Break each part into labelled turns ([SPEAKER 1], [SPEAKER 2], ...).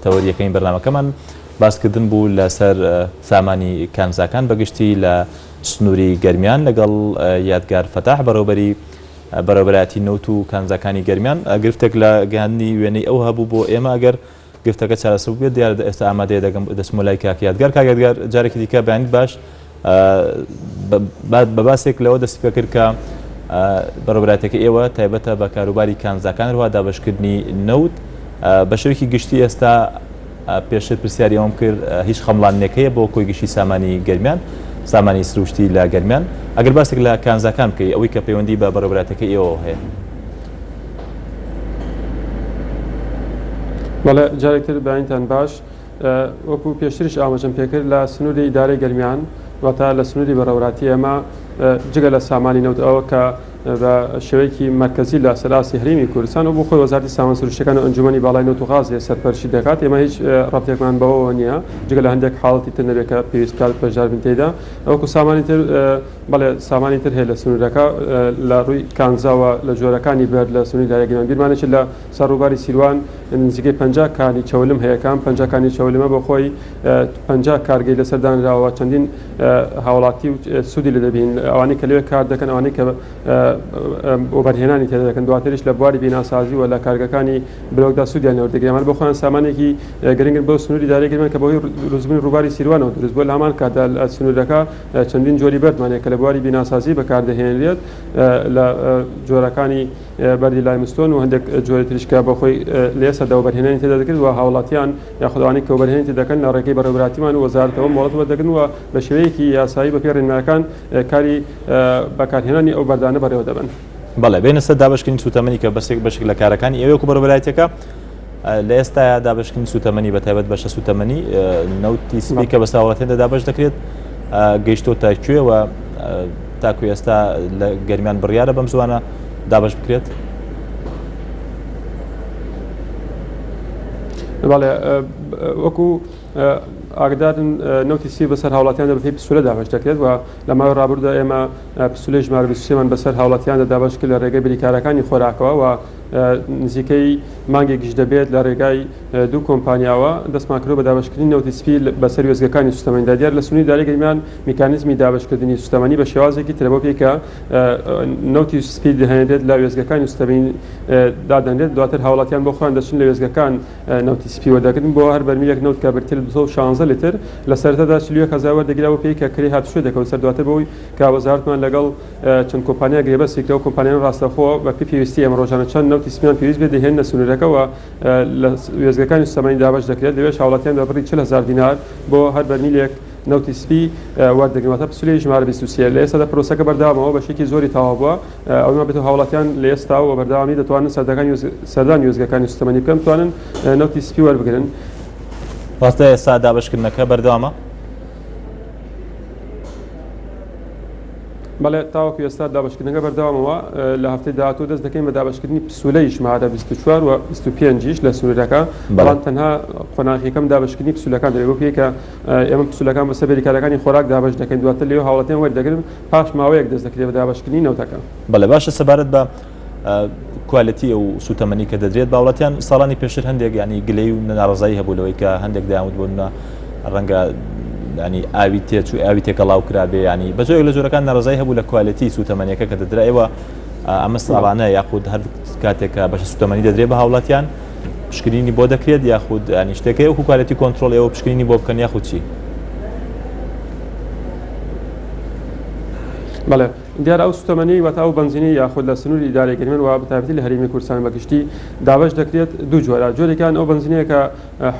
[SPEAKER 1] تەوەری یەکەمی بەرنامەکەمان باسکردن بوو لەسەر سامانی کانزاکان بەگشتی لە سنووری گەرمیان لەگەڵ یادگار فەتاح بەڕێوبەری بەڕێوبەرایەتی نەوت و کانزاکانی گەرمیان. گرفتێک لە گەیاندنی وێنەی ئەو هەبوو بۆ ئێمە ئەگەر گرفتەکە چارەسەر بووبێت دیارە ئێستا ئامادەیە دەگەم دەچمەوە لای کاک یادگار. کاک یادگار جارێکی دیکە بەیانیت باش. بە باسێک لەوە دەستی پێکرد کە بەڕێوبەرایەتەکە ئێوە تایبەتە بە کاروباری کانزاکان هەروەها دابەشکردنی نەوت بە شێوەیەکی گشتی ئێستا پێشتر پرسیاری ئەوەم کرد هیچ خەمڵاندنێک هەیە بۆ کۆی گشتی سامانی گەرمیان سامانی سروشتی لە گەرمیان ئەگەر باسێک لە کانزاکان بکەی ئەوەی کە پەیوەندی بە بەڕێوبەرایەتەکەی ئێوەوە هەیە.
[SPEAKER 2] بەڵێ جارێکتر بەینتان باش. وەکو پێشتریش ئاماژەم پێکرد لە سنووری ئیدارەی گەرمیان واتە لە سنووری بەڕێوەبەراتی ئێمە جگە لە سامانی نەوت ئەوە کە بە شێوەیەکی مەرکەزی لە سەر ئاستی هەرێمی کوردستان و بۆ خۆی وەزارەتی سامان سروشتیەکان و ئەنجومەنی باڵای نەوت و غاز لێ سەرپەرشتی دەکات ئێمە هیچ ڕەبتێکمان بەوەوە نییە جگە لە هەندێک حاڵەتی تر نەبێت کە پێویست بکات بەشدار بین تێیدا وەکو سامانی تر بەڵێ سامانی تر هەیە لە سنوورەکە لە ڕووی کانزاوە لە جۆرەکانی بەرد لە سنووری دارەی گەرمیان بیرمان نەچێت لە سەر ڕووباری سیروان نزیکەی 50 کانی چەولم هەیە کە ئەم 50 کانی چەولمە بۆ خۆی 50 کارگەی لەسەر دانراوە چەندین هاوڵاتی و سوودی لێ دەبین ئەوانەی کە لەوێ کار دەکەن ئەوانەی کە وەبەرهێنانی تێدا دەکەن دواتریش لە بواری بیناسازی و لە کارگەکانی بلۆکدا سوودیان لێ وەردەگرن ئەمانە بۆ خۆیان سامانێکی گرنگن بۆ سنووری دارای گەرمیان کە بەهۆی دروستبوونی ڕووباری سیروانەوە دروست بووە لە هەمان کاتدا لە سنوورەکە چەندین جۆری بەردمان هەیە کە لە بواری بیناسازی بەکاردەهێنرێت لە جۆرەکانی بەردی limestone و هەندێک جۆری تریش کە بۆ خۆی لە ئێستادا وەبەرهێنانی تێدا دەکرێت و هاوڵاتیان یاخود ئەوانەی کە وەبەرهێنانی تێدا دەکەن لە ڕێگەی بەڕێوەبەرایەتیمان و وەزارەتەوە مۆڵەت وەردەگرن و بە شێوەیەکی یاسایی بەپێی ڕێنمایەکان کاری بەکارهێنانی ئەو بەردانە بەڕێوە دەبەن.
[SPEAKER 1] بەڵێ بێینە سەر دابەشکردنی سووتەمەنی کە بەشێک بەشێک لە کارەکانی ئێوەیە وەکو بەڕێوەبەرایەتیەکە لە ئێستایا دابەشکردنی سووتەمەنی بە تایبەت بەشە سووتەمەنی نەوتی سپی کە بەسەر هاوڵاتیاندا دابەش دەکرێت گەیشتۆتە کوێ و تاکو ئێستا لە گەرمیان بڕیارە بەم زوانە دابەش بکرێت؟
[SPEAKER 2] بەڵێ وەکو ئاگدارن نەوتی سپی بەسەر هاوڵاتیاندا بەپێی پسولە دابەش دەکرێت و لە ماوەی ڕابردوودا ئێمە پسولەی ژمارە 23 مان بەسەر هاوڵاتیاندا دابەش کرد لە ڕێگەی بریکارەکانی خۆراکەوە و نزیکەی مانگێکیش دەبێت لە ڕێگای دوو کۆمپانیاوە دەستمان کردووە بە دابەشکردنی نەوتی سپی بەسەر وێستگەکانی سوتەمەنیدا. دیارە لە سنووری دارای گەرمیان میکانیزمی دابەشکردنی سوتەمەنی بە شێوازێکی ترە بەو پێی کە نەوتی سپی دەهێنرێت لە وێستگەکانی سوتەمەنی دادەنرێت دواتر هاوڵاتیان بۆ خۆیان دەچن لە وێستگەکان نەوتی سپی وەردەگرن بۆ هەر بەرمیلێک نەوت کە بریتیە لە 216 لیتر لە سەرەتادا 41 هەزار وەردەگیرا بەو پێی کە کرێی هاتوچۆی دەکەوت سەر دواتر بەوەی کە وەزارەتمان لەگەڵ چەند کۆمپانیا گرێبەستی کرد ئەو کۆمپانیانە ڕاستەوخۆ بە پێی پێویستی ئێمە ڕۆژانە چەند نەوتی سپیمان پێویست بێت دەیهێننە سنوورەکە و لە وێستگەکانی سوتەمەنی دابەش دەکرێت، لەوێش هاوڵاتیان بە بڕی 40 هەزار دینار بۆ هەر بەرمیلێک نەوتی سپی وەردەگرن، واتە پسولەی ژمارە 23. لە ئێستادا پرۆسەکە بەردەوامە و بەشێکی زۆری تەواو بووە، ئەوەی مابێتەوە هاوڵاتیان لە ئێستا و بەردەوامی دەتوانن سەردانی وێستگەکانی سوتەمەنی بکەن بتوانن نەوتی سپی وەربگرن.
[SPEAKER 1] ڕاستە ئێستا دابەشکردنەکە بەردەوامە؟
[SPEAKER 2] بەڵێ تاوەکو ئێستا دابەشکردنەکە بەردەوامەوە لە هەفتەی داهاتوو دەست دەکەین بە دابەشکردنی پسولەی ژمارە 24 و 25 یش لە سنوورەکە بەڵام تەنها قۆناغی یەکەم دابەشکردنی پسولەکان دەبێت بۆ پێی کە ئێمە پسولەکان بەسەر بەریکارەکانی خۆراک دابەش دەکەین دواتر لێ هاوڵاتیان وەردەگرن پاش ماوەیەک دەست دەکرێت بە دابەشکردنی نەوتەکە.
[SPEAKER 1] بەڵێ باشە سەبارەت بە کوالێتی ئەو سوتەمەنی کە دەدرێت بە هاوڵاتیان ساڵانی پێشتر هەندێک ینی گلەی و ناڕەزایی هەبوو لەوەی کە هەندێک دەیانوت بۆ نمونە ڕەنگە ینی ئاوی تێچوو ئاوی تێکەڵاو کرابێ ینی بە جۆرێک لە جۆرەکان ناڕەزایی هەبوو لە کوالێتی سوتەمەنیەکە کە دەدرا ئێوە ئەمە ساڵانە یاخود هەر کاتێک کە بەشە سوتەمەنی دەدرێت بە هاوڵاتیان پشکنینی بۆ دەکرێت یاخود ینی شتێکەیە وەکو quality control ئێوە پشکنینی بۆ بکەن یاخود چی؟
[SPEAKER 2] بەڵێ دیارە ئەو سوتەمەنیەی واتە ئەو بەنزینەی یاخود لە سنووری ئیدارەی گەرمیان و بەتایبەتی لە هەرێمی کوردستان بە گشتی دابەش دەکرێت دوو جۆرە جۆرێکیان ئەو بەنزینەیە کە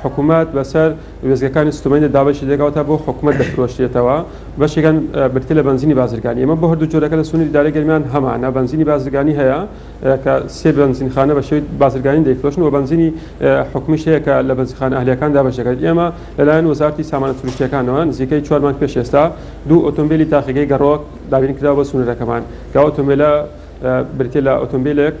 [SPEAKER 2] حکوومەت بەسەر وێستگەکانی سوتەمەنیدا دابەشی دەکات واتە بۆ حکوومەت دەفرۆشرێتەوە بەشێکیان بریتیە لە بەنزینی بازرگانی ئێمە بۆ هەردوو جۆرەکە لە سنووری ئیدارەی گەرمیان هەمانە بەنزینی بازرگانی هەیە کە سێ بەنزینخانە بە شێوەی بازرگانی دەیفرۆشن و بەنزینی حکومیش هەیە کە لە بەنزینخانە ئەهلیەکان دابەش دەکرێت ئێمە لەلایەن وەزارەتی سامانە سروشتیەکانەوە نزیکەی چوار مانگ پێش ئێستا دوو ئۆتۆمبیلی تاقیگەی گەڕۆک دابین کراوە بۆ سنوورەکەمان کە ئەو ئۆتۆمبیلە بریتیە لە ئۆتۆمبیلێک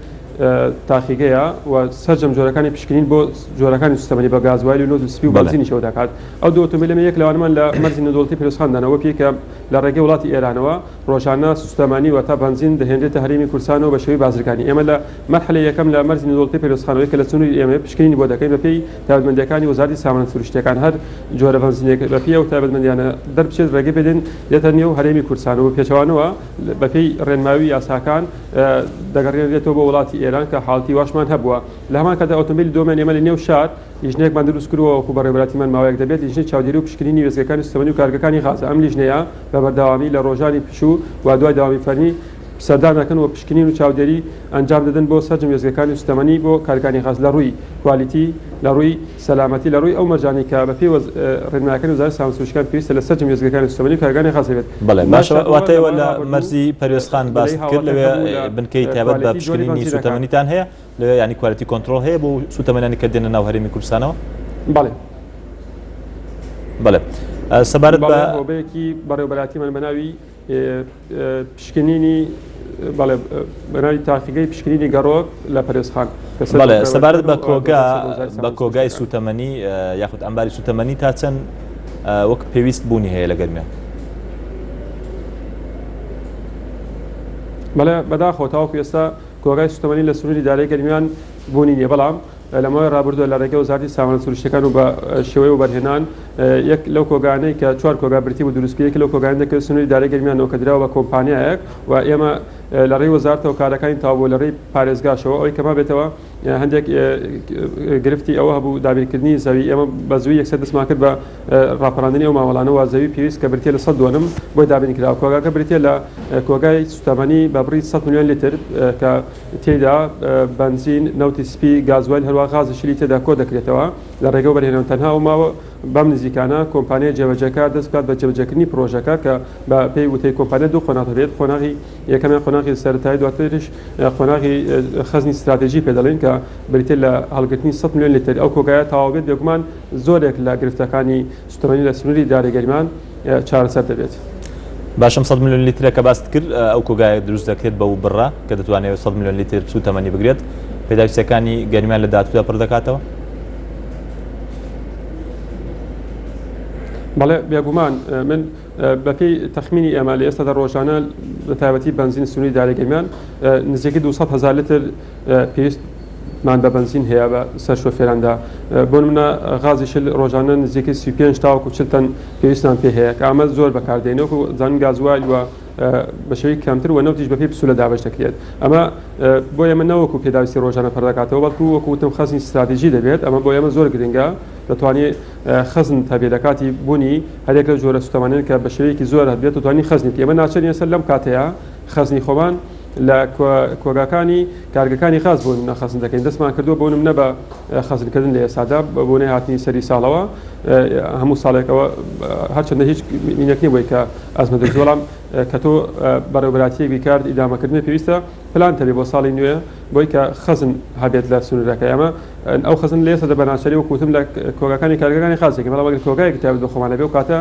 [SPEAKER 2] تاقیگەیە و سەرجەم جۆرەکانی پشکنین بۆ جۆرەکانی سوتەمەنی بە گازوایل و نەوت و سپی و بەنزینیشەوە دەکات. ئەو دوو ئۆتۆمبیلەمە یەک لەوانەمان لە مەرزی نێودەوڵەتی پەروێزخان داناوە پێی کە لە ڕێگەی وڵاتی ئێرانەوە ڕۆژانە سوتەمەنی واتە بەنزین دەهێنرێتە هەرێمی کوردستانەوە بە شێوەی بازرگانی. ئێمە لە مەرحەلەی یەکەم لە مەرزی نێودەوڵەتی پەروێزخانەوەی کە لە سنووری ئێمەیە پشکنینی بۆ دەکەین بەپێی تایبەتمەندییەکانی وەزارەتی سامانە سروشتییەکان هەر جۆرە بەنزینێک بەپێی ئەو تایبەتمەندییانە دەربچێت ڕێگەی پێدەین دێتە نێو هەرێمی کوردستان و بە پێچەوانەوە بەپێی ڕێنمایی یاساکان دەگەڕێنرێتەوە بۆ وڵاتی ئێران کە حاڵەتی واشمان هەبووە. لە هەمان کاتدا ئۆتۆمبیلی دووەمیان ئێمە لە نێو شار لیژنەیەکمان دروست کردووە وەکو بەڕێوەبەرایەتیمان ماوەیەک دەبێت لیژنەی چاودێری و پشکنینی وێستگەکانی سوتەمەنی و کارگەکانی غازە ئەم لیژنەیە بە بەردەوامی لە ڕۆژانی پشوو و دوای دەوامی فەرمی سەردان دەکەن و پشکنین و چاودێری ئەنجام دەدەن بۆ سەرجەم وێستگەکانی سوتەمەنی بۆ کارگەکانی غاز لە ڕووی کوالیتی لە ڕووی سەلامەتی لە ڕووی ئەو مەرجانەی کە بەپێی ڕێنمایەکانی وەزارەتی سامانە سروشتیەکان پێویستە لە سەرجەم وێستگەکانی سوتەمەنی و کارگەکانی غاز هەبێت.
[SPEAKER 1] بەڵێ باشە
[SPEAKER 2] ناشارمەوە
[SPEAKER 1] واتە
[SPEAKER 2] لە
[SPEAKER 1] ئێوە
[SPEAKER 2] ماوەی
[SPEAKER 1] لە
[SPEAKER 2] ڕابردوو
[SPEAKER 1] مەرزی پەروێزخان
[SPEAKER 2] گلەیی
[SPEAKER 1] باست کرد
[SPEAKER 2] هاوڵاتیان
[SPEAKER 1] لەوێ
[SPEAKER 2] هەبوو لە
[SPEAKER 1] بنکەی تایبەت بە
[SPEAKER 2] کوالیتی جۆری
[SPEAKER 1] پشکنینی
[SPEAKER 2] بەنزینەکان.
[SPEAKER 1] سوتەمەنیتان هەیە لەوێ یانی quality control هەیە بۆ سوتەمەنیانی کە دێنە ناو هەرێمی کوردستانەوە؟
[SPEAKER 2] بەڵێ.
[SPEAKER 1] بەڵێ سەبارەت بە
[SPEAKER 2] بەڵێ هۆبەیەکی بەڕێوەبەرایەتیمان بە ناوی پشکنینی بەڵێ بەناوی تاقیگەی پشکنینی گەڕۆک لە پەرێزخان
[SPEAKER 1] بەڵێ سەبارەت بە کۆگا بە کۆگای سوتەمەنی یاخود ئەمباری سوتەمەنی تا چەند وەک پێویست بوونی هەیە لە گەرمیان؟
[SPEAKER 2] بەڵێ بەداخەوە تاوەکو ئێستا کۆگای سوتەمەنی لە سنووری دارای گەرمیان بوونی نییە بەڵام لە ماوەی ڕابردووە لە ڕێگەی وەزارەتی سامانە سروشتیەکان و بە شێوەی وەبەرهێنان یەک لەو کۆگانەی کە چوار کۆگا بریتی بوو دروستکرا یەک لەو کۆگانە دەکەوێت سنووری دارای گەرمیانەوە کە دراوە بە کۆمپانیایەک و ئێمە لە ڕێی وەزارەتەوە کارەکانی تەواو بوو لە ڕێی پارێزگاشەوە ئەوەی کە مابێتەوە هەندێک گرفتی ئەوە هەبوو دابینکردنی زەوی ئێمە بە زووی یەکسەر دەستمان کرد بە ڕاپەڕاندنی ئەو مامەڵانە و زەوی پێویست کە بریتیە لە 100 دۆنم بۆی دابین کرا کۆگاکە بریتیە لە کۆگای سوتەمەنی بە بڕی 100 ملیۆن لیتر کە تێیدا بەنزین، نەوتی سپی، گازوایل هەروەها غازی شلی تێدا کۆدەکرێتەوە لە ڕێگەی وەبەرهێنان تەنها ئەو ماوە بەم نزیکانە کۆمپانیای جێبەجێکار دەست بکات بە جێبەجێکردنی پرۆژەکە کە بە پێی وتەی کۆمپانیا دوو قۆناغ دەبێت قۆناغی یەکەمیان قۆناغی سەرەتایی دواتریش قۆناغی خەزنی ستراتیژی پێ دەڵێن کە بریتیە لە هەڵگرتنی 100 ملیۆن لیتر ئەو کۆگایە تەواو بێت بێگومان زۆرێک لە گرفتەکانی سوتەمەنی لە سنووری دارەی گەرمیان چارەسەر دەبێت.
[SPEAKER 1] باشە ئەم سەد ملیۆن لیترە کە باست کرد ئەو کۆگایە دروست دەکرێت بەو بڕە کە دەتوانێت سەد ملیۆن لیتر سووتەمەنی بگرێت پێداویستیەکانی گەرمیان لە داهاتوودا پڕ دەکاتەوە؟
[SPEAKER 2] بەڵێ بێگومان من بەپێی تەخمینی ئێمە لە ئێستادا ڕۆژانە بە تایبەتی بەنزین سنووری دارەی گەرمیان نزیکەی 200 هەزار لیتر پێویست مان بە بەنزین هەیە بە سەر شۆفێراندا بۆ نمونە غازی شل ڕۆژانە نزیکەی 35 تاوەکو 40 تەن پێویستمان پێ هەیە کە ئەمە زۆر بەکاردێنێ وەکو زانین گازوایل و بە شێوەی کەمتر و نەوتیش بەپێی پسولە دابەش دەکرێت ئەمە بۆ ئێمە نەوەکو پێداویستی ڕۆژانە پەردەکاتەوە بەڵکو وەکو وتم خەزنی ستراتیژی دەبێت ئەمە بۆ ئێمە زۆر گرنگە دەتوانێت خەزن هەبێت لە کاتی بوونی هەرێک لەو جۆرە سوتەمانەن کە بە شێوەیەکی زۆر هەبێت دەتوانین خەزنی بکەین ئێمە ناچارین ئێستا لەم کاتەیە خەزنی خۆمان لە کۆگاکانی کارگەکانی غاز بۆ نمونە خەزن دەکەین دەستمان کردووە بۆ نمونە بە خەزنکردن لە ئێستادا بە بۆنەی هاتنی سەری ساڵەوە هەموو ساڵێکەوە هەرچەندە هیچ مینێک نییە بۆی کە ئەزمە دروست بەڵام کە تۆ بەڕێوەبەراتیەک بیکارت ئیدامەکردنی پێویستە پلان هەبێ بۆ ساڵی نوێ بۆی کە خەزن هەبێت لە سنوورەکە ئەمە ئەو خەزن لە ئێستادا بە ناچاری وەکو وتم لە کۆگاکانی کارگەکانی غاز دەکەین بەڵام ئەگەر کۆگایەکی تایبەت بە خۆمان هەبێ ئەو کاتە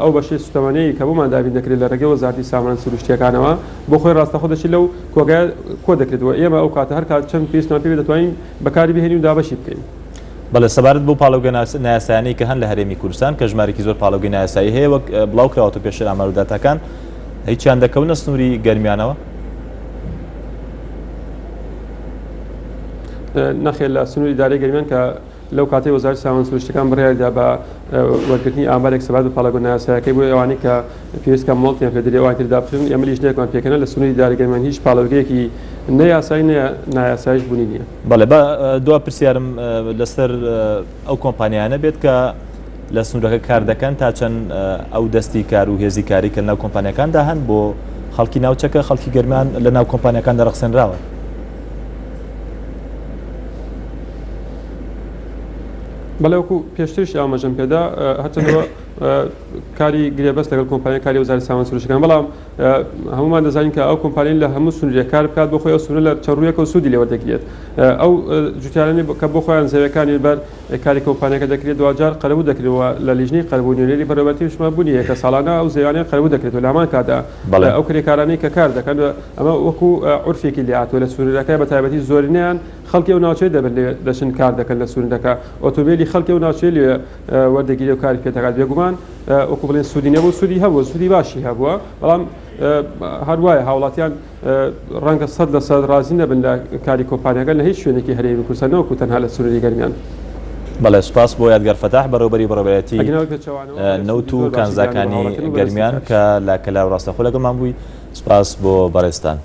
[SPEAKER 2] ئەو بەشەی سوتەمەنیی کە بۆمان دابین دەکرێت لە ڕێگەی وەزارەتی سامانە سروشتییەکانەوە بۆ خۆی ڕاستەخۆ دەچێت لەو کۆگایە کۆ دەکرێتەوە ئێمە ئەو کاتە هەر کات چەند پێویستمان پێ بێت دەتوانین بەکاری بهێنین و دابەشی بکەین.
[SPEAKER 1] بەڵێ سەبارەت بەو پاڵاوگە نایاسایانەی کە هەن لە هەرێمی کوردستان کە ژمارێکی زۆر پاڵاوگەی نایاسایی هەیە وەک بڵاو کراوەتەوە پێشتر ئامار و داتاکان هیچیان دەکەونە سنووری گەرمیانەوە؟
[SPEAKER 2] نەخێر لە سنووری ئیدارەی گەرمیان کە لەو کاتەی وەزارەتی سامانە سروشتیەکان بڕیاریدا بە وەرگرتنی ئامارێک سەبارەت بە پاڵاوگە نایاسایەکەی بۆ ئەوانەی کە پێویست کە مۆڵەتیان پێ دەدرێت ئەوانی تر دابخرێن، ئێمە لیژنەیەکمان پێکهێنا لە سنووری ئیدارەی گەرمیان هیچ پاڵاوگەیەکی نە یاسایی نە نایاساییش بوونی نییە.
[SPEAKER 1] بەڵێ با دوا پرسیارم لەسەر ئەو کۆمپانیایانە بێت کە لە سنوورەکە کار دەکەن تا چەند ئەو دەستی کار و هێزی کاری کە لەناو کۆمپانیاکاندا هەن بۆ خەڵکی ناوچەکە خەڵکی گەرمیان لەناو کۆمپانیاکاندا ڕەخسێنراوە؟
[SPEAKER 2] بەڵێ وەکو پێشتریش ئاماژەم پێدا هەرچەندەوە. کاری گرێبەست لەگەڵ کۆمپانیا کاری وەزارەتی سامان سروشتەکان بەڵام هەمومان دەزانین کە ئەو کۆمپانیای لە هەموو سنوورێک کار بکات بۆ خۆی ئەو سنوورە لە چەند ڕوویەکەوە سوودی لێ وەردەگرێت ئەو جوتیارانی کە بۆ خۆیان زەویەکانی بەر کاری کۆمپانیاکە دەکرێت دواجار قەرەبوو دەکرێتەوە لە لیژنەی قەرەبوو نوێنەری بەڕێوەبەرەتیشمان بوونی هەیە کە ساڵانە ئەو زەویانەیان قەرەبوو دەکرێتەوە لە هەمان کاتدا ئەو کرێکارانەی کە کار دەکەن ئەمە وەکو عورفێکی لێ هاتووە لە سنوورەکە بە تایبەتی زۆرینەیان خەڵکی ئەو ناوچەیە دەبن لێ دەچن کار دەکەن لە سنوورەکە ئۆتۆمبێلی خەڵکی ئەو ناوچەیە لێ وەردەگیرێ و کاری پێ دەکات بێگومان وەکو بڵێن سوودی نەبوو سوودی هەبوو سوودی باشی هەبووە بەڵام هەروایە هاوڵاتیان ڕەنگە 100% ڕازی نەبن لە کاری کۆمپانیاکە لە هیچ شوێنێکی هەرێمی کوردستان نەوەکو تەنها لە سنووری گەرمیان.
[SPEAKER 1] بەڵێ سوپاس بۆ یادگار فەتاح بەڕێوبەری بەڕێوەبەرایەتی نەوت و کانزاکانی گەرمیان کە لە کەلار ڕاستەخۆ لەگەڵمان بووی سوپاس بۆ بەڕێزتان.